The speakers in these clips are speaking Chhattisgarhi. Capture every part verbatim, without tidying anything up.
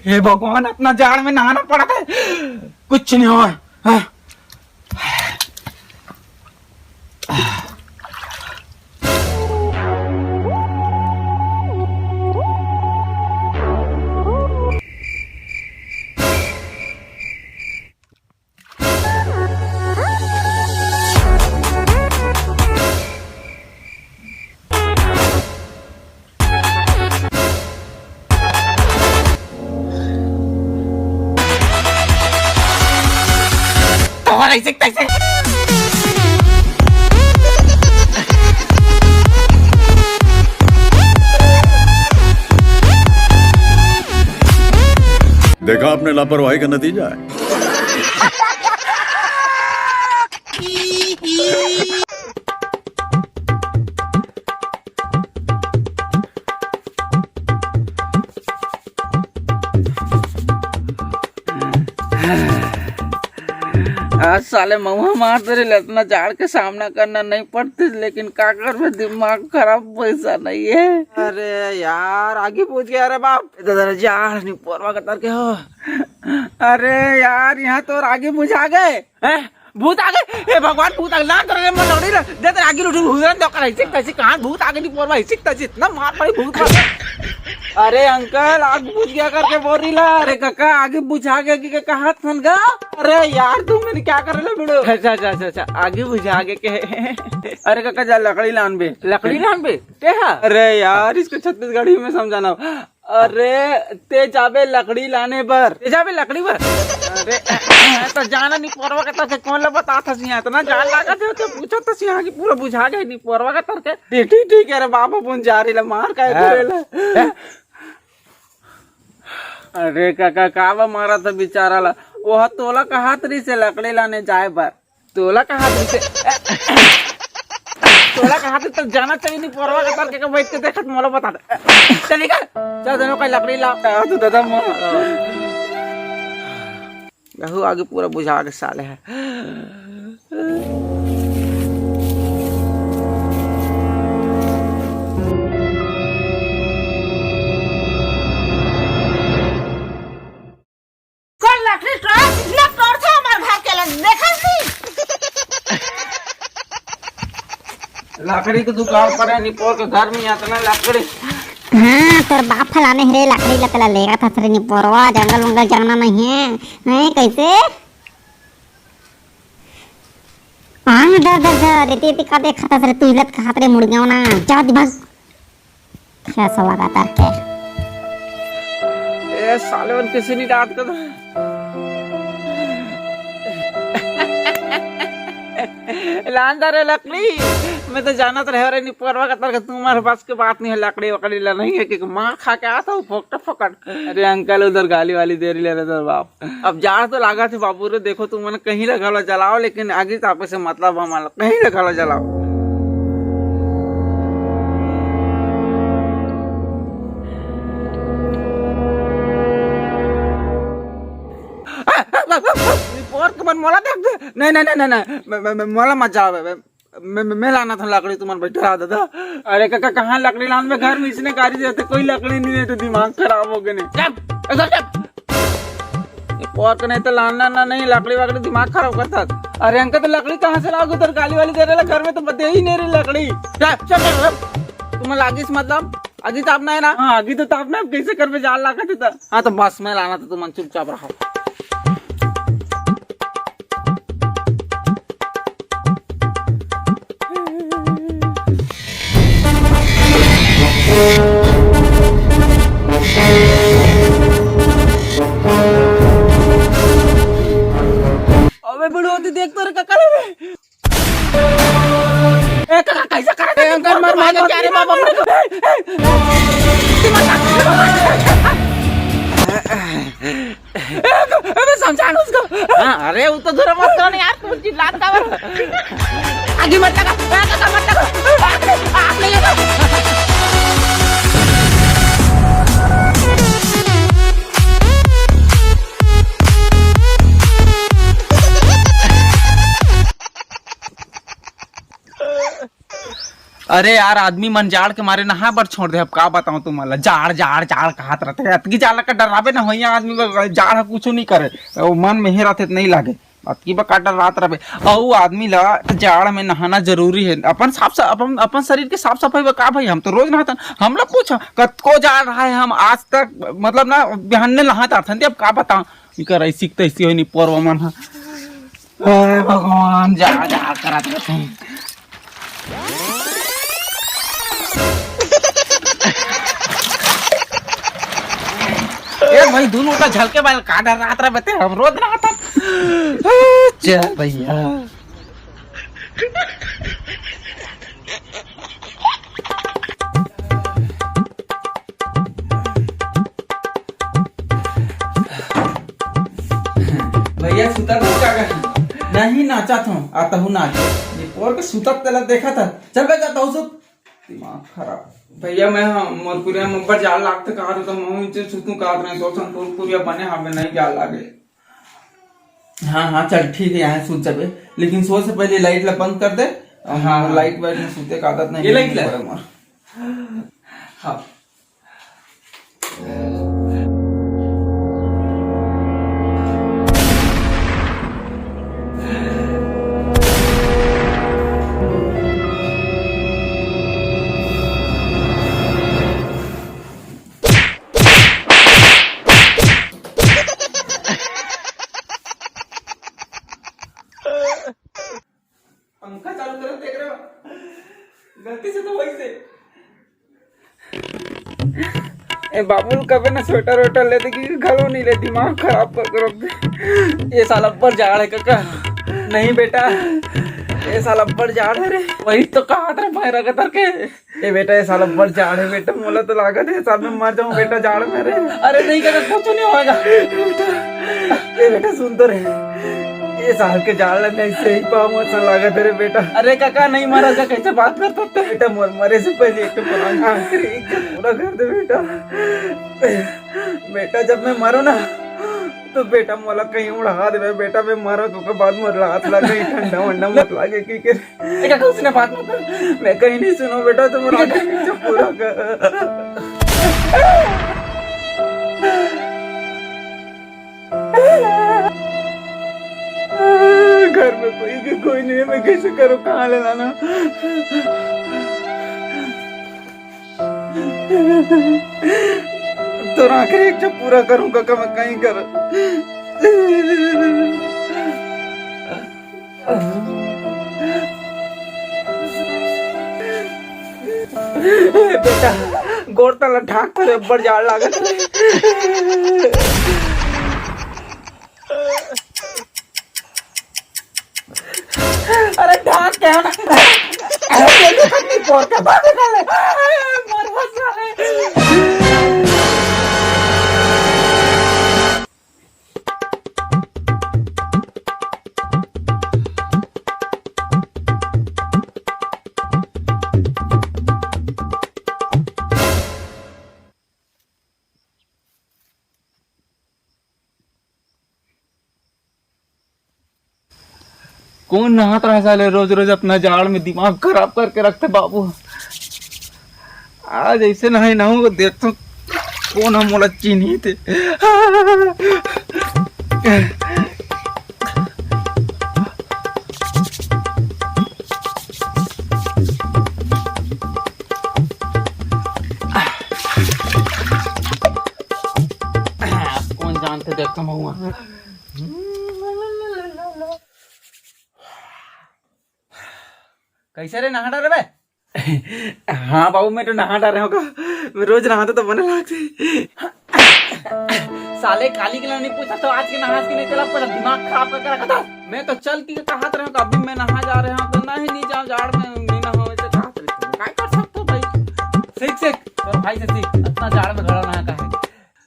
हे भगवान, अतना जाड़ में नहाना पड़त हे, कुछ नहीं होय। हाँ। तोहर ऐसे तैसे। देखा आपने लापरवाही का नतीजा है। आज साले मउहा मार दे रे, इतना जाड़ के सामना करना नहीं पड़तिस, लेकिन का करबे, दिमाग खराब, पैसा नहीं है। अरे यार, आगी बुझ गया रे बाप, इतना जाड़ निपोरवा के तर के हो। अरे यार, यहाँ तो आगी बुझा गए हैं? भूत आ गए। ए भगवान, भूत आ गए। लान तो रे, मैं लकड़ी ला दे, तेरे आगी उठी, हुजरन दो कर, ऐसे कैसे, कहाँ भूत आ गए निपोरवा, ऐसे कैसे इतना मार पड़ी भूत पर। अरे अंकल, आग बुझ गया करके बोल रही ला। अरे काका, आगी बुझा गया कि कहा थन गा? अरे यार, तुम मैंने क्या कर रहे लो, बिड़ो? अच्छा, अच्छा, अच्छा, अच्छा, आगी बुझा गया के? अरे काका, जा लकड़ी लान बे। लकड़ी लान बे? ते हा? अरे यार, इसको छत्तीसगढ़ी में समझाना। अरे, ते जाबे लकड़ी लाने बर। ते जाबे लकड़ी बर? अरे, तो जाना निपोरवा के तरके कौन ला बतात हस यहाँ? इतना जान लागत हे, तो पूछत हस यहाँ कि पूरा बुझा गए निपोरवा के तरके। ठीक, ठीक, ठीक है रे बाबा, बुन जा रही ला, मार काहे हाँ। करे ला? अरे काका, का बा मारा था बेचारा ला? वो तोला कहात रही से लकड़ी लाने जाए बर। तोला कहा दिल से, तोला कहा दिल तो जाना चाहिए निपोरवा के तर के बैठ के देखत मोला बता दे। चल निकल, चल दोनों का लकड़ी ला। आ, तू दादा माँ। गहू आगी पूरा बुझा के साले है। कल लकड़ी टोरा कितना टोर था हमारे घर के लग, देखा नहीं? लकड़ी के दुकान पर है, निपोर के घर में इतना लकड़ी। हाँ, तोर बाप फलाने हरे लकड़ी लकड़ा लेगा था तेरे निपोरवा, जंगल वंगल जाना नहीं है, नहीं कैसे? आंग दर दर दर, इतनी इतनी का देखा था तेरे, तू हिलत कहा तेरे मुड़ गया ना, जा दिमाग। कैसा लगा तार के? ए, साले मन किसी नहीं डांट कर। लान दे रे लकड़ी। मैं तो जानत रहे रे निपोरवा का तर के तुम्हारे बस के बात नहीं है, लकड़ी वकड़ी ला नहीं है, कि मार खा के आता हूँ फोकट फोकट। अरे अंकल उधर गाली वाली दे रही ले रहे बाप। अब जाड़ तो लागत हे बाबू रे, देखो तुमन कहीं ला घलो जलाओ, लेकिन आगी तापे से मतलब हमन ला, कहीं ला घलो जलाओ। निपोर तुमन मोला देख दे। नहीं, नहीं, नहीं, नहीं, नहीं, मैं, मैं, मैं, मोला मत जलाओ, मैं, मैं, मैं, मैं लाना था लकड़ी, तुमन बैठे रहा दादा। अरे काका, कहाँ लकड़ी लान में, घर में इसने गाड़ी देते, कोई लकड़ी नहीं है, तो दिमाग खराब हो गए नहीं। चुप, एकदम चुप। ये पोर के नहीं तो लान, लान, लान, नहीं, लकड़ी वकड़ी दिमाग खराब करता। अरे अंकल, तो लकड़ी कहाँ से लाओगे? उधर गाली वाली दे रहे, घर में तो दे ही नहीं रही लकड़ी। चुप, चुप, चुप। तुमन लागिस मतलब, आगी तापना है ना? हाँ, आगी तो तापना है, अब कैसे करबे, जाड़ लागत हे त। हाँ, तो बस मैं लाना था, तुमन चुपचाप रहो। अबे बुढ़ो, तू देख तो रे, कका रे। ए, कका, कैसे करत हे? अंकल, मर, मार, मार, क्या रे, बाबा, मार। ए, ए, समझा ना उसको। हाँ, अरे, वो तो धुरा मत करो ना यार, तुम चिल्लात का बा? आगे मत लगा, ए, कका, मत लगा। आग नहीं, आग नहीं है। अरे यार, आदमी मन जाड़ के मारे नहाए बर छोड़ दे। अब का बताऊं तुमन ला, जाड़ जाड़ जाड़ कहत रथे। अतकी जाड़ ला का डराबे ना होइया आदमी बर, जाड़ ह कुछू नहीं करे। वो मन में हे रथे त नहीं लागे। अतकी बा का डरात रहे। अउ आदमी ला जाड़ में नहाना जरूरी है। अपन साफ सा-, अपन, अपन शरीर के साफ सफाई बर का भाई, हम तो रोज नहातन। हम लोग पूछ, कतको जाड़ रहा है, हम आज तक मतलब ना बिहान ने नहात आथन। अब का बताऊं, इकर ऐसी तैसी होई नहीं पोरवा मन ह। हे भगवान, जाड़ जाड़ करत रथे। ए भाई, दुनों का झलके बाल का डरात रहे बते, हम रोज नहातन। चल भैया। भैया, सुतत हो का? नहीं, नाचत हो। आ, तहू नाच। ये पोर के सुतत तेला देखा था। चल बे, जा, तहू सुत। दिमाग खराब। भैया, मैं, हाँ, मोर कुरिया में ऊपर जाड़ लागथे कहा था, तो मैं इनसे सुतूं कहा था, नहीं, सोचन तोर कुरिया बने, हाँ, मैं नहीं जाड़ लागे। हाँ, हाँ, चल, ठीक है, यहाँ सुत जाबे, लेकिन सोए से पहले लाइट ला बंद कर दे। हाँ, हाँ। लाइट वाइट में सुते का आदत नहीं ये लाइट ला। मोर। हाँ। पंखा चालू करत देख रहे हो, गलती से तो वही से। ए बाबू, कबे ना स्वेटर वेटर ले दे, कि घलो नहीं ले, दिमाग खराब कर कर रख दे। ये साला अब्बड़ जाड़ है काका। नहीं बेटा, ये साला अब्बड़ जाड़ है रे। वही तो कहा था भाई रगतर के। ए बेटा, ये साला अब्बड़ जाड़ है बेटा, मोला तो लागत है साल में मर जाऊं बेटा जाड़ में रे। अरे नहीं काका, कुछ नहीं होएगा। ए बेटा, सुन तो रे, ये साल के जाड़ लग गई, सही पाँव में सन लागत है रे बेटा। अरे काका, नहीं मरा था, कैसे बात करता था? बेटा, मोर मरे से पहले एक तो पुराना आखिरी एक तो पूरा कर दे बेटा। बेटा, जब मैं मरो ना, तो बेटा, मोला कहीं उड़ा देवे बेटा, मैं मरो तो के बाद मोर लात लगे, ठंडा वंडा मत लागे, की के ए काका, उसने बात मत कर। मैं कहीं नहीं सुनो बेटा, तुम आखिरी इच्छा पूरा कर। घर में कोई भी कोई नहीं है, मैं कैसे करूँ, कहाँ ले लाना? तोर आखिरी इच्छा पूरा करूँ काका, मैं कहीं कर। ए बेटा, गोड़ तला ढाक, तोरे अब्बड़ जाड़ लागत रे। अरे ढाक के ना। अरे ये तो अपनी पोर के बात कर ले। मरवा साले। कौन नहात रहा साले, रोज रोज अपना जाड़ में दिमाग खराब करके रखते बाबू। आज ऐसे नहाई नहाऊं, देखतो कौन हम मोला चिन्ही थे। कौन जानते, देखतो महुआ। कैसे रे, नहा डारे बे? हाँ बाबू, मैं तो नहा डारे हूँ का। मैं रोज नहाता तो बने लागथे। साले काली के नहीं पूछा तो आज के नहास के नहीं, तेला पूरा दिमाग खराब करके रखा था। मैं तो चल के कहत रहे हूँ कि अभी मैं नहा जा रहे हूँ, तो नहीं, नहीं जाओ, जाड़ में नहीं नहाओ, ऐसे कहत रहे थे। काय कर सकते हो भाई? सीख, सीख, तोर भाई से सीख, इतना जाड़ में घड़ा नहा का है।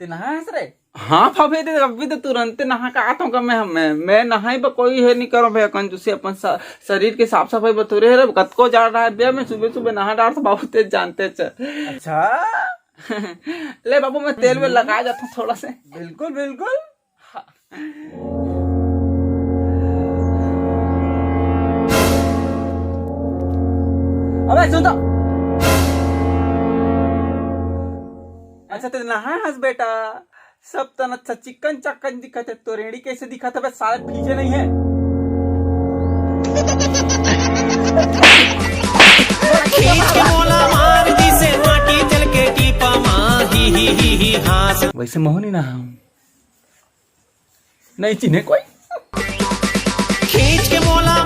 ते नहा है रे? हाँ भाभी, ते अभी तो तुरंते नहा के आत हूँ का मैं, मैं, मैं नहाई बा कोई है नहीं करो भैया, कंजूसी अपन सा-, शरीर के साफ सफाई बतूरे है रे, कतको जाड़ रहा है भैया, मैं सुबह सुबह नहा डार तो बाबू तेज जानते च। अच्छा। ले बाबू, मैं तेल में लगा जाता हूँ थोड़ा से। बिल्कुल, बिल्कुल। हाँ। अबे सुन तो। अच्छा, ते नहाए हस बेटा, सब तन अच्छा चिकन चक्कन दिखत हे, तो रेड़ी कैसे दिखत हे बे? साले फीजे नहीं है। खींच के मोला मार दिसे माटी जल के टीपा मा, ही ही ही ही हाँस। वैसे महू नहीं नहाऊं, नहीं चिन्हे कोई। खींच के मोला